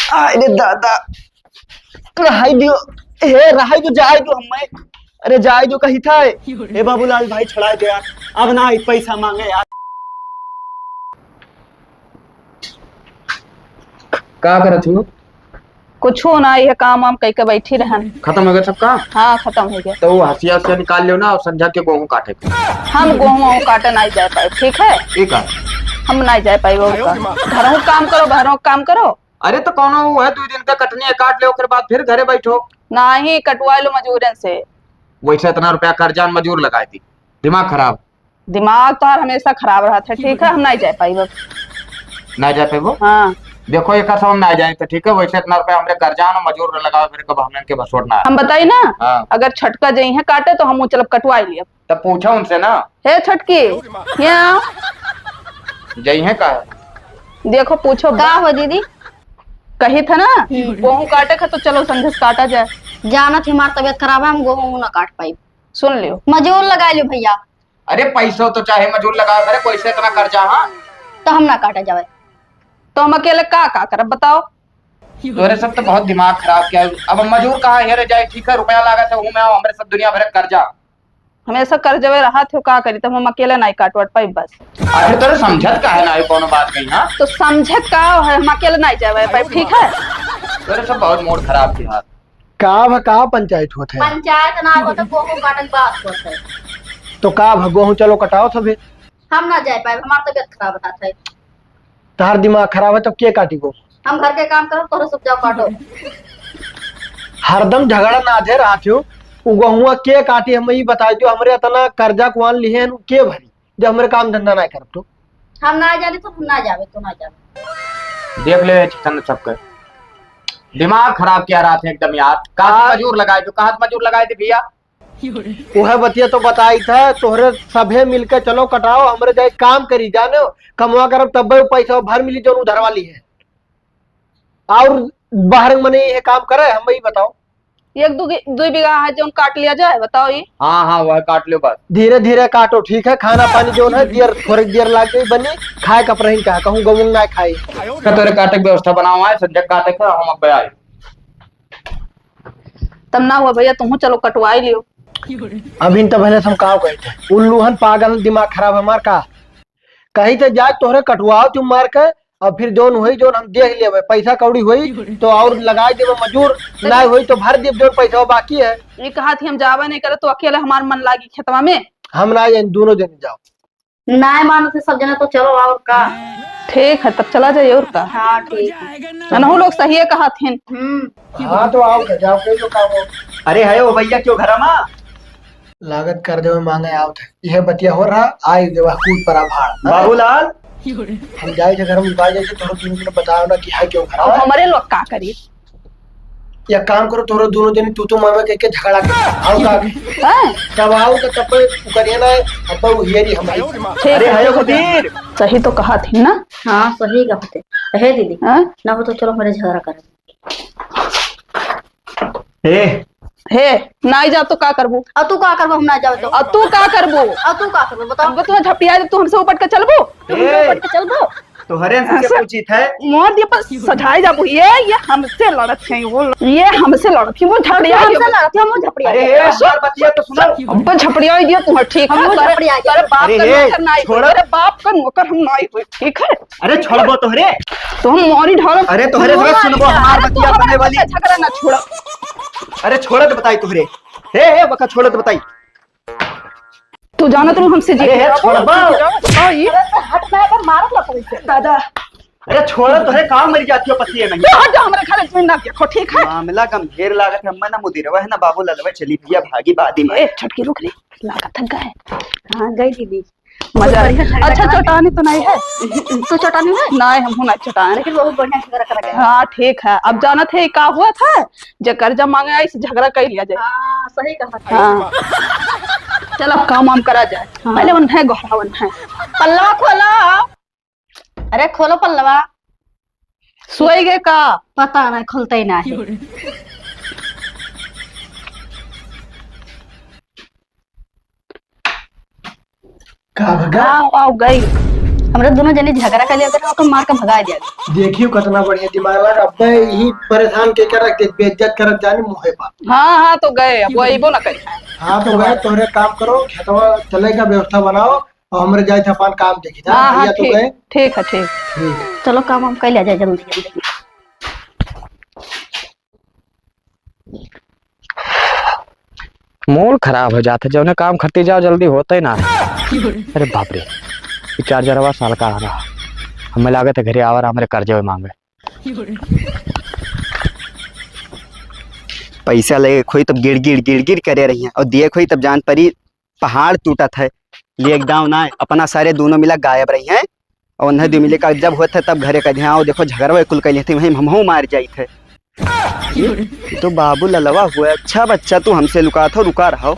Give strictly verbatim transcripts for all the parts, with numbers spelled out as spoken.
अरे दादा, रहाई दियो, हे रहाई दियो, जाए दियो हमें। अरे जाए दियो कही था। हे बाबूलाल भाई, छोड़ा दे यार, अब ना आई पैसा मांगे यार। का करत हो? कुछो ना, यह काम वाम कइके बैठी रहन। खत्म हो गया सब काम? हाँ, खत्म हो गया। तो वो हसिया से निकाल लियो ना, और संझा के गोहूँ काटे के। हम गोहूँ वोहूँ काटे नाई जाए पाए, ठीक है? ठीक है। हम नाई जाए पाए वो का। घरों काम करो, बहरों काम करो। अरे तो कौनो वो है, दो दिन का कटनी है, काट ले, ओकर बाद फिर घरे बैठो। नाही, कटवा लो मजूरन से। वैसे इतना रुपया कर्जा मजूर लगाए दी, दिमाग खराब। दिमाग तोहार हमेशा खराब रहत है, ठीक है? हम नाई जाए पाइब अब। नाई जाए पाइबो? हाँ। देखो, एकर सब हम नाई जाए तो ठीक है, वैसे इतना रुपया हमरे कर्जा न मजूर न लगावे, फिर कब हमन के बसोट ना आए। हम बताई ना, हाँ। अगर छोटका जइहे काटे तो हम चलब कटवाई लियब। तब पूछो उनसे ना। हे छोटकी, यहाँ आओ। जइहे का? देखो, पूछो का बा। हो दीदी? कही था ना, हम्म। गोहूँ काटे खा तो चलो संझे से काटा जाए। जानत ही हमार तबीयत खराब है, हम गोहूँ ना काट पाइब। सुन लियो। मजूर लगा लियो भैया। अरे पैसो तो चाहे मजूर लगावे, अरे पैसे इतना कर्जा, हाँ? तो हम ना काटा जावे। तो हम अकेले का, का करब बताओ? तोरे सब तो बहुत दिमाग खराब किया। अब मजूर कहाँ हेरे जाए, ठीक है, रुपया लागत है, हूँ मैं आओ, हमरे सब दुनिया भर के कर्जा। हमेशा कर्जवे रहत हो, का करी, तब हम अकेले नाई काट वाट पाइब बस। आखिर तोरे समझत का है ना, ये कौनो बात कही, हाँ? तो समझत का है, हम अकेले नाई जावे पाइब, ठीक है? तोरे सब बहुत मूड खराब किया। का भ-, का पंचायत होत है? पंचायत ना होत, गोहूँ काटन बात होत है। तो का भ-, गोहूँ चलो कटाओ सभी। हम ना जाए पाए, हमार तबीयत खराब रहत है। तहार दिमाग खराब है, तब के काटी गोहूँ? हम घर के काम करो, तोहरे सब जाओ काटो। हरदम झगड़ा ना दे रहत हो, उ गोहुआ के काटी, हम ई बताई दियो, हमरे इतना कर्जा कुआन लिहे हैं, के भरी? जब हमरे काम धंधा ना करब तो। हम ना जाने तो हम ना जावे, तो ना जावे। देख ले चिकन सबके। दिमाग खराब किया रहत है एकदम यार। कहाँ से मजूर लगाए थे, कहाँ से मजूर लगाए थे भैया? वह बतिया तो बताई था, तोहरे सभे मिलके चलो कटाओ, हमरे जाए काम करी, जाने कमवा करब तब्बे उ पैसा भर मिली जौन उधरवा लिहे। और बाहर मने ये काम करे, हम वही बताओ। एक दो गि-, दो बीघा है जौन काट लिया जाए, बताओ ये। हाँ, हाँ, वह काट लो बस। धीरे धीरे काटो, ठीक है? खाना पानी जौन है, देर, थोड़े देर लाग गई बनी, खाए का प्रहिन का, कहूँ गमुंग ना खाई। का तोरे काटे के व्यवस्था बनाओ है, संजय काटे के, हम अब आए। तब ना हुआ भैया, तुम चलो कटवाई लियो। अभी तो पहले हम का कहते हैं, उल्लूहन पागल, दिमाग खराब है हमार का। कहीं तो जाए तोहरे कटवाओ चुप मार के, और फिर जौन होई जौन हम देख लेबे, पैसा कौड़ी होई तो और लगाई देबे मजूर, ना होई तो भर देब जौन पैसा बाकी है। ये कहा थी हम जावे नहीं करे तो अकेले हमार मन लागी खेतवा में। हम ना जाए, दोनों जने जाओ। नाय मानत है सब जना तो चलो और का। ठीक है, तब चला जाए और का। हाँ, ठीक है। अनहु लोग सही है कहा थिन। हम्म। हाँ, तो आओ का, जाओ, कई लोग आओ। अरे, है ओ भैया, क्यों घरा मा? लागत कर देवे मांगे आवत है। यह बतिया हो रहा, आई देवा कूद परा भाड़। बाबूलाल। हम जाए थे घर में, बाई जाए थे, तोहरा दोनों जने बताओ ना कि है क्यों खराब अब है। हमारे लोग का करी? या काम करो, तोहरा दोनों जने तू तू मैं मैं कह के झगड़ा कर। आओ का? हैं? तब आओ तो तब वो करिए ना, अब वो हियरी हमारी। ठीक अरे है, है ठीक है। उधर। सही तो कहा थी ना? हाँ, सही कहा थे। हे दीदी, हाँ? ना हो तो चलो मेरे झगड़ा कर। ए। हे, नाई जाब तो का करबू? अब तू का करबू, हम ना जाओ तो? अब तू का करबू? अब तू का करबू, बताओ। अब तू झपटिया जब तू हमसे उपट के चलबू? तू हमसे ए। उपट के चलबू? तोहरे से ऐसे पूछी थे। मोर दिए पर सजाई जाबू। ये, ये हमसे लड़त है, वो ल-, ये हमसे लड़त है, वो झपटिया हमसे लड़त है, वो झपटिया अरे, है। ए, हमार बतिया तो सुनो। अब तो झपटिया ही दिया तू, ठीक है? हम तेरे, झपटिया गया। तेरे बाप अरे, का ए, नौकर नाई, छोड़। तेरे बाप का नौकर हम नाई हुए, ठीक है? अरे छोड़बो तोहरे। तो हम मारी ढाल। अरे तोहरे से सुनबो, हमार अरे बतिया तोहरा बने वाली। झगड़ा ना छोड़ा। अरे छोड़त बताई तोहरे। हे, हे, बका छोड़त बताई। तू जानत रहू हमसे जी अरे हे, छोड़बो। आई। अरे तो हट, मैं अगर मारत ला पड़ी से। दादा। अरे छोड़त तोहरे काम मर जाती हो पतिए नहीं। तू हट जा, हमरे घर में ना देखो, ठीक है? मामला गंभीर लागत है, अम्मा ना मुदिरवा है ना बाबू ललवा चली भैया भागी बादी में। ए, छोटकी रुक रे, लागत है गए। हाँ, गई दीदी। मजा बहुत बढ़िया झगड़ा अच्छा, करा। चटानी तो नहीं है? तो चटानी है? नहीं, हम ना चटान। लेकिन बहुत बढ़िया झगड़ा करा गया। हाँ, ठीक है। अब जानत है का हुआ था? जे कर्जा मांगे आई से झगड़ा कर लिया जाए। हाँ, सही कहा था। हाँ। चल, अब काम वाम करा जाए। हाँ। पहले उन्हें गोहरावन है। पल्लवा खोलो। अरे, खोलो पल्लवा। सोई गए का? पता नहीं, खुलते ही ना है। का भगा? आओ, आओ, गई। हमरा दोनों जने झगड़ा कर लिया, ओकर मार के भगा दिया। देखियो कितना बढ़िया दिमाग लगा, अब्बे यही परेशान के कर रख दे, बेइज्जत करत जाने मुँहे पर। हाँ, हाँ, तो गए, अब वो अइबो ना करी। हाँ, तो गए, तोहरे काम करो, खेतवा चले का व्यवस्था बनाओ, और हमरे जाए थे अपन काम देखी था, हाँ, हाँ, भैया तो ठीक, गए। ठीक है, ठीक। ठीक। चलो, काम हम कर लिया जाए जल्दी, जल्दी। मूड खराब हो जात है, जौने काम खत्ती जाओ जल्दी होते ना। अरे बाप रे, ये चार्जरवा साल का आ रहा, हमें लागत है घरे आवर हमरे कर्जे मांगे। पैसा लेके खोई तब गिड़ गिड़ गिड़ गिड़ करे रही है और दिए खोई तब जान परी पहाड़ टूटत है। लेके दाव ना अपना सारे दोनों मिला गायब रही है। और उन्हें दो मिले का जब होत है तब घरे कह दे, "हाँ, वो देखो झगड़वा कुल कैले थे, वहीं हमहू मार जाई थे।" ये तो बाबू ललवा हुआ, अच्छा बच्चा तू हमसे लुका था, रुका रहो।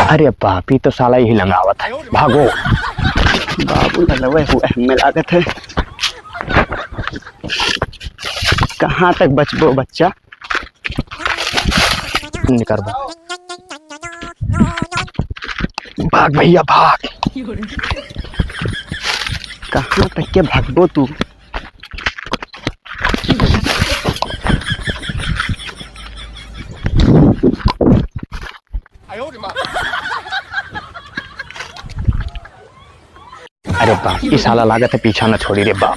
अरे बाप, ई तो साला यही लंगावत है, भागो। बाबू ललवा हुआ है, हमें लागत है। कहाँ तक बचबो बच्चा? निकरबो। भाग भैया, भाग। कहाँ तक के भागबो तू? अरे बाप, ई साला लागत है पीछा न छोड़ी रे बाप।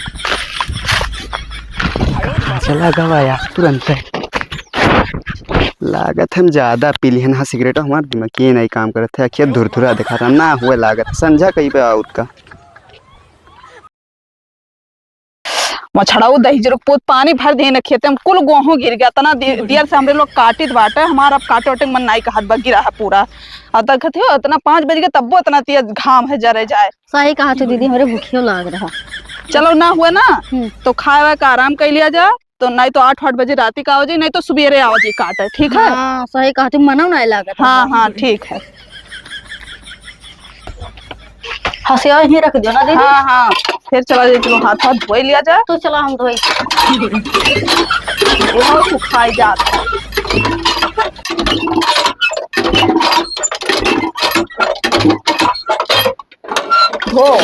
चला गवा यार तुरंत से। लागत हम ज्यादा पी लिहन हा सिगरेट, हमार दिमाग ये नहीं काम करत है, अखिया धुरधुरा दिखाता ना हुए लागत, संझा कई पे आउत का। मछड़ाऊ दही जरुक पूत पानी भर देन खेते में, कुल गोहूँ गिर गया। इतना दे-, देर से हमरे लोग काटित बाटे, हमार अब काटे वाटे मन नाई कहत बा, गिरा है पूरा। अब तक कथी हो, इतना पाँच बज गए, तब्बो इतना तेज घाम है, जरे जाए। सही कहा तू दीदी, हमरे भूखियो लाग रहा। चलो ना हुए ना, हम्म। तो खाए वाए का आराम कर लिया जाए, तो नहीं तो आठ, आठ बजे राती का आवा जी, नहीं तो सुबेरे आवा जी काटे, ठीक है? हाँ, सही कहा तू, मनो नहीं लागत। हाँ, हाँ, ठीक है। हंसिया यहीं रख दियो ना दीदी। हाँ, हाँ, फिर चला जाए, चलो हाथ हाथ धोई लिया जाए। तो चला हम धोई। वो सुखाई जात। धो।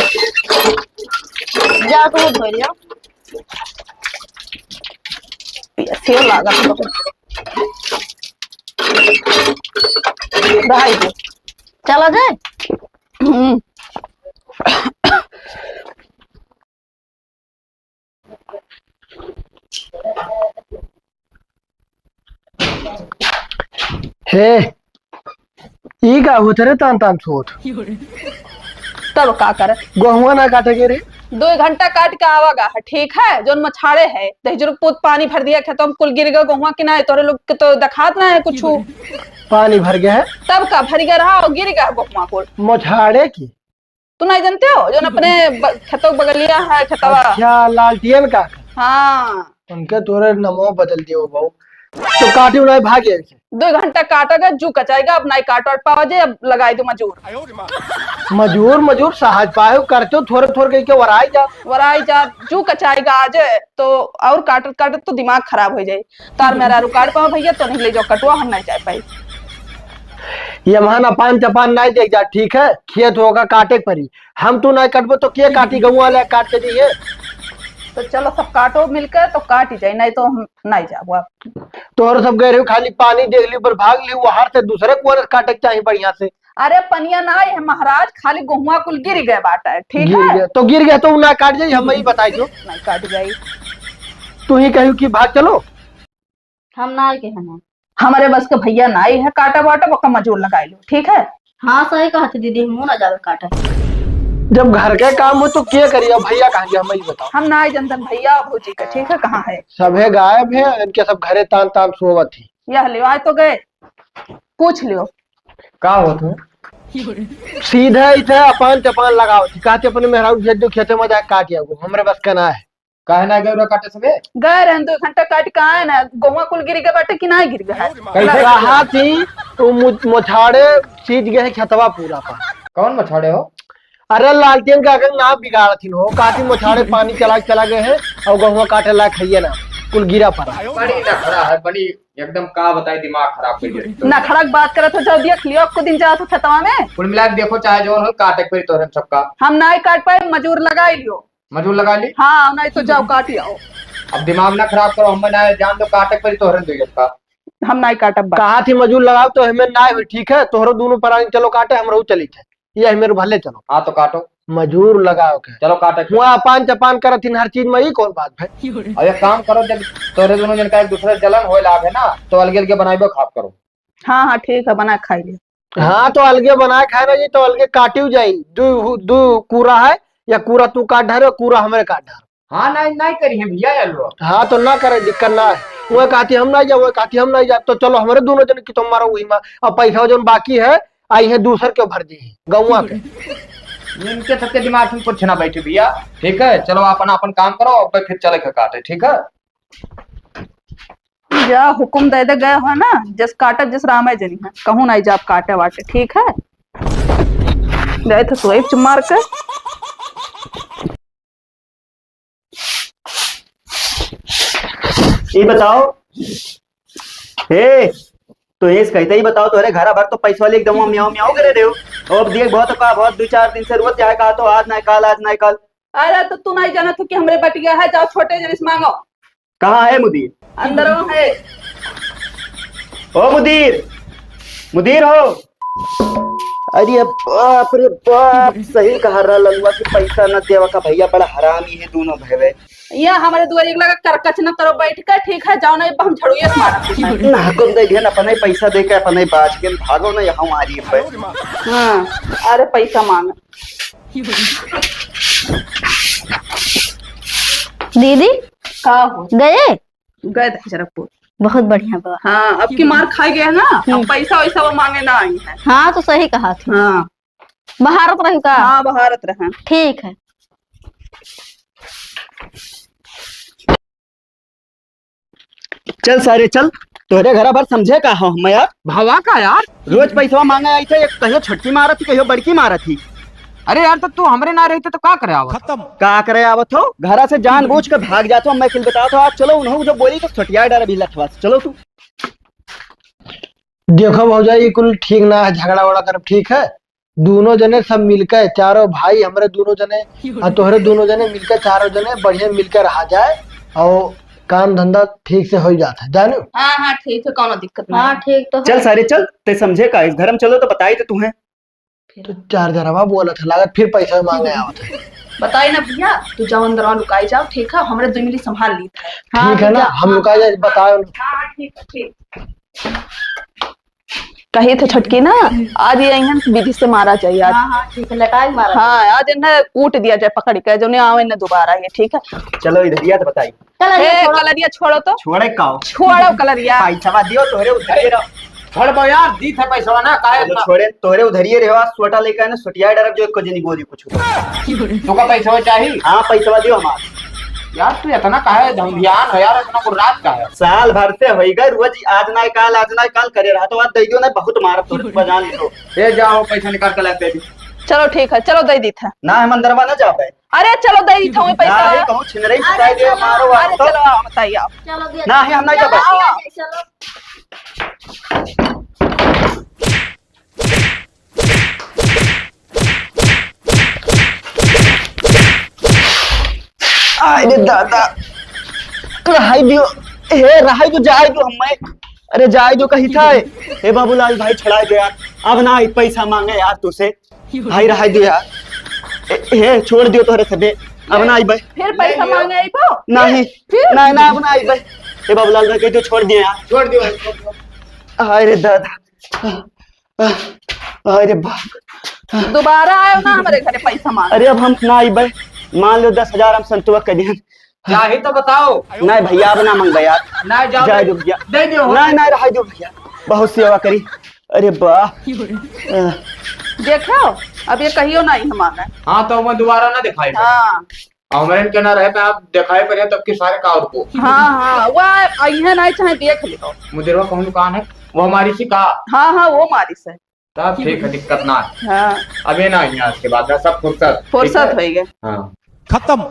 जा तू धोई लिया। पियसियो लागत बा। भाई जी। चला जाए? हम्म। हे, ई का होत रे तान तान सोत? तब का करे? गोहुआ ना काटे के रे? दो घंटा काट के आवा गा है, ठीक है? जौन मछाड़े है, दहिजरुक पूत पानी भर दिया खेतों में, कुल गिर गए गोहुआ कि ना, तोरे लोग के तो देखात ना है कुछ। पानी भर गया है? तब का भर गया रहा और गिर गया गोहुआ कुल। मछाड़े की? तू नहीं जानते हो, जौन अपने ब-, खेतों बगलिया है, खेतवा। अच्छा, लालटियन का? हाँ। उनके तोरे नमो बदल दियो बाबू। तो काटी उनाई भाग गए। दो घंटा काटा गया, जू कचाएगा, अब नहीं काट वाट पावा जे, अब लगाई दो मजूर। मजूर, मजूर सहज पाए, करते हो थोड़े थोड़े कह के वराई जा। वराई जा, जू कचाएगा आज, तो और काटत काटत तो दिमाग खराब हो जाए। तार मेरा रुकाड़ पावा भैया, तो नहीं ले जाओ कटवा, हम नहीं जा पाई। ये महान अपान चपान नहीं देख जा, ठीक है? खेत होगा काटे के परी, हम तू नहीं कटबो तो के काटी, गऊँ वाले काट के दिए। तो चलो सब काटो मिलकर तो काट ही जाए, नहीं तो हम नहीं जाबो आप। तोहर सब गए रहे खाली पानी देख ली पर भाग ली, वहां से दूसरे कुआं काटे के चाहिए बढ़िया से। अरे पनिया ना है महाराज, खाली गोहुआ कुल गिर गए बाटा है, ठीक गिर है? गए तो गिर गए तो ना काट जाई, हम ही बताई जो। नहीं काट जाई। तू ही कहू कि भाग चलो। हम ना आए के हन। हमरे बस के भैया नाई है, काटा बाटा ओका मजूर लगाई लो, ठीक है? हाँ, सही कहत दीदी, हमहू ना जावे काटे। जब घर के काम हो तो के करिए भैया, कहाँ गया, हम ही बताओ। हम ना आए जनतन भैया भौजी का, ठीक है, कहाँ है? सभे गायब है, इनके सब घरे तान तान सोवत ही। यह लियो, आए तो गए, पूछ लियो। का होत है? सीधे इथे अपान चपान लगावत ही, कहते अपने मेहरारू भेज दो खेते में जाके काट आओ, हमरे बस का ना है। काहे ना गए रहा काटे सबे? गए रहन, दो घंटा काट के आए ना, गोहुआ कुल गिर गए बाटे कि ना गिर गए है? कैसे? कहा थी, वो मु-, मोछाड़े सींच गए हैं खेतवा पूरा पा। कौन मोछाड़े हो? अरे लालटेन का अगर ना बिगाड़ थी हो, काटी मोछाड़े पानी चला, चला गए हैं और गोहुआ काटे लायक है ना, कुल गिरा पड़ा। बड़ी नखरा है, बड़ी एकदम का बताई, दिमाग खराब कर दिया। नखरा के बात करत हो, जाओ देख लियो, एको दिन जात हो खेतवा में। कुल मिला के देखो, चाहे जौन हो, काटे के पड़ी तोहरे सबका। हम नाई काट पाए, मजूर लगाई लियो। मजूर लगा ली? हाँ, नाई तो जाओ काट आओ। अब दिमाग ना खराब करो, हमें ना जान दो, काटे के पड़ी तोहरे दुइयन का। हम नाई काटब बा। कहा थी मजूर लगाओ तो हमें ना हुई, ठीक है? तोहरो दोनों परानी चलो काटे, हमरो चली थे। ये हमें भले चलो। हाँ तो काटो। मजूर लगाओ के। चलो काटे। हुआ अपान चपान करत हिन हर चीज में, ई कौन बात है? अब एक काम करो, जब तोरे दोनों जन का एक दूसरे से जलन होए लाग है ना, तो अलगे अलगे बनाइबो खाप करो। हाँ, हाँ, ठीक है, बना खाई ले। हाँ, तो अलगे बना खाए ना जी, तो अलगे काटियो जाई। दू, दू कूरा है, या कूरा तू काट ढारे, कूरा हमरे काट ढारे। हाँ, नहीं, नहीं करी है भैया, ये लो। हाँ, तो ना करे, दिक्कत ना है। वो कहती हम नहीं जाओ, वो कहती हम नहीं जाओ, तो चलो हमरे दोनों जन की तो मारो वही माँ। अब पैसा जौन बाकी है, आई है दूसर के भर दी गौवा के। इनके सबके दिमाग में कुछ ना बैठे भैया, ठीक है? चलो अपन, अपन काम करो, अब फिर चले के काटे, ठीक है? जा हुकुम दे दे गए हो ना, जस काटब जस रामे जनी है, कहूँ नहीं जाब काटे वाटे, ठीक है? गए थे सोए चुप मार के। ई बताओ, हे, तो ये कहते ही बताओ, तोहरे घरा भर तो पैसा वाले एकदम म्याऊं म्याऊं करे रहे हो। अब देख, बहुत का, बहुत दो चार दिन से रोज जाए कहा तो आज नहीं काल, आज नहीं काल। अरे तो तू नहीं जानत हो कि हमरे बटिया है, जाओ छोटे जने से मांगो। कहाँ है मुदीर? अंदरों है। ओ मुदीर, मुदीर हो। अरे बाप रे बाप, सही कहा रहा ललुआ कि पैसा न देवा का भैया, बड़ा हरामी है दोनों भैवे। यहाँ हमारे दुआरे एक लगा करकच न करो बैठ के, ठीक है? जाओ ना, अब हम झड़ुए से मारत हैं। ना, कौन दे दिया ना, अपने पैसा दे के अपने बाज के भागो ना, यहाँ आ रही है। हाँ, अरे पैसा मांग। दीदी, का हो? गए? गए थे जरा पूर। बहुत बढ़िया बा। हाँ, अब की मार खाई गया ना, अब हम्म। पैसा वैसा वो मांगे ना आई है। हाँ, तो सही कहा थी। हाँ। बहारत रही का? हाँ, बहारत रहे। ठीक है। चल सारे चल, तोहरे घरा भर समझे का हो हम यार? भवा का यार? रोज पैसवा मांगे आई थे, एक कहियो छोटकी मारत थी, कहियो बड़की मारत थी। अरे यार, तो तू हमरे ना रहते तो का करे आवत? खत्म। का करे आवत हो? घरा से जानबूझ के भाग जात हो, मैं कुल बतावत हो। आज चलो उन्हों जो बोली तो सटिया डर भी लठवा से। चलो तू। देखो भौजाई, ई कुल ठीक ना है, झगड़ा वगड़ा करब, ठीक है? दोनों जने सब मिलके, चारों भाई हमरे दोनों जने, आ तोहरे दोनों जने मिलके, चारों जने बढ़िया मिलके रहा जाए और काम धंधा ठीक से हो जात है, जानू? हाँ, हाँ, ठीक है, कौनो दिक्कत नहीं हाँ, है। ठीक तो है। चल सारे चल, ते समझे का, इस घर में चलो तो बताई तो तुम्हें। तो चार जरवा बोलत है, लागत फिर पैसा मांगे आवत है। बताई ना भैया, तू जाओ अंदरवा लुकाई जाओ, ठीक है? हमरे दुई मिली संभाल ली था। हाँ, ठीक है ना, हम लुकाई जाए, बताओ। हाँ, ठीक है, ठीक। कही थे छोटकी ना, आज ये इन्हन विधि से मारा जाए आज। हाँ, हाँ, ठीक है, लटाई मारा। हाँ, आज इन्हें कूट दिया जाए पकड़ के, जो नहीं आवे ना दोबारा ये, ठीक है? चलो इधर, ये तो बताई। कलरिया ए, छोड़ो। कलरिया छोड़ो तो। छोड़े का हो? छोड़ो कलरिया। पैसवा दियो, तोहरे उधरिए रहो। छोड़ बो यार, दी थे पैसवा ना, काहे चलो ना? छोड़े, तोहरे उधरिए रहो, आज सोटा लेके आए ना, सोटिया डरब जो एको जनी बोली कुछ। तू का पैसवा चाही? हाँ, पैसवा दियो हमार। यार, तू इतना काहे धमधियान है यार, इतना गुर्रात का है? साल भर से होई गए, रोज आज ना काल, आज ना काल करे रहा, तो आज दे दियो ना, बहुत मारब तोहरे, बजान लो। ए, जाओ, पैसा निकाल के ला दे दी। चलो, ठीक है, चलो, दे दी था। ना, हम अंदरवा ना जा पाए। अरे चलो, दे दी थोड़े पैसा। ना, ये कहूँ छिनरई फंसाई दे, मारो अरे आप तो। चलो, आओ, बताइए आप। चलो, दे ना, दो। हम नहीं चलो, जाबे। आओ, आओ। चलो। आय रे दादा, रहाई दियो, हे रहाई दियो, जाए दियो हमें। अरे जाए दियो कही था। हे बाबूलाल भाई, छोड़ा दे यार, अब ना आई पैसा मांगे यार तुसे। भाई रहाई दियो यार। ए, ए, छोड़ दियो तोहरे सबे। अब ना आइबे। फिर पैसा मांगे आइबो? नहीं। फिर? नहीं, ना, अब ना आइबे। ए बाबूलाल भाई, कह दियो छोड़ दियो यार। छोड़ दियो भाई, छोड़ दियो। हाय रे दादा। अरे बाप। दोबारा आयो ना हमारे घरे पैसा मांग। अरे अब हम ना आइबे। मान लो दस हजार हम संतुआ कर दिहन। चाही तो बताओ। नहीं भैया, अब ना मंगबे यार। नहीं, जाओ, जाए दे। दो भैया। दे दियो। नहीं, नहीं, रहाई दो भैया, बहुत सेवा करी। अरे बा। देखो, अब ये कहियो नहीं हम आना। हाँ, तो मैं दोबारा ना दिखाई। हाँ। हमरे के ना रहे, तो आप दिखाई पड़े तब के सारे का और को। हाँ, हाँ, वो अइहे नहीं चाहे देख लियो। मुदिरवा कौन दुकान है? वो हमारी सी का? हाँ, हाँ, वो हमारी से। तब ठीक है, दिक्कत ना है। हाँ। अब ये ना आइए आज के बाद, सब फुर्सत। फुर्सत ठीक है? होइगे। हाँ। खत्म।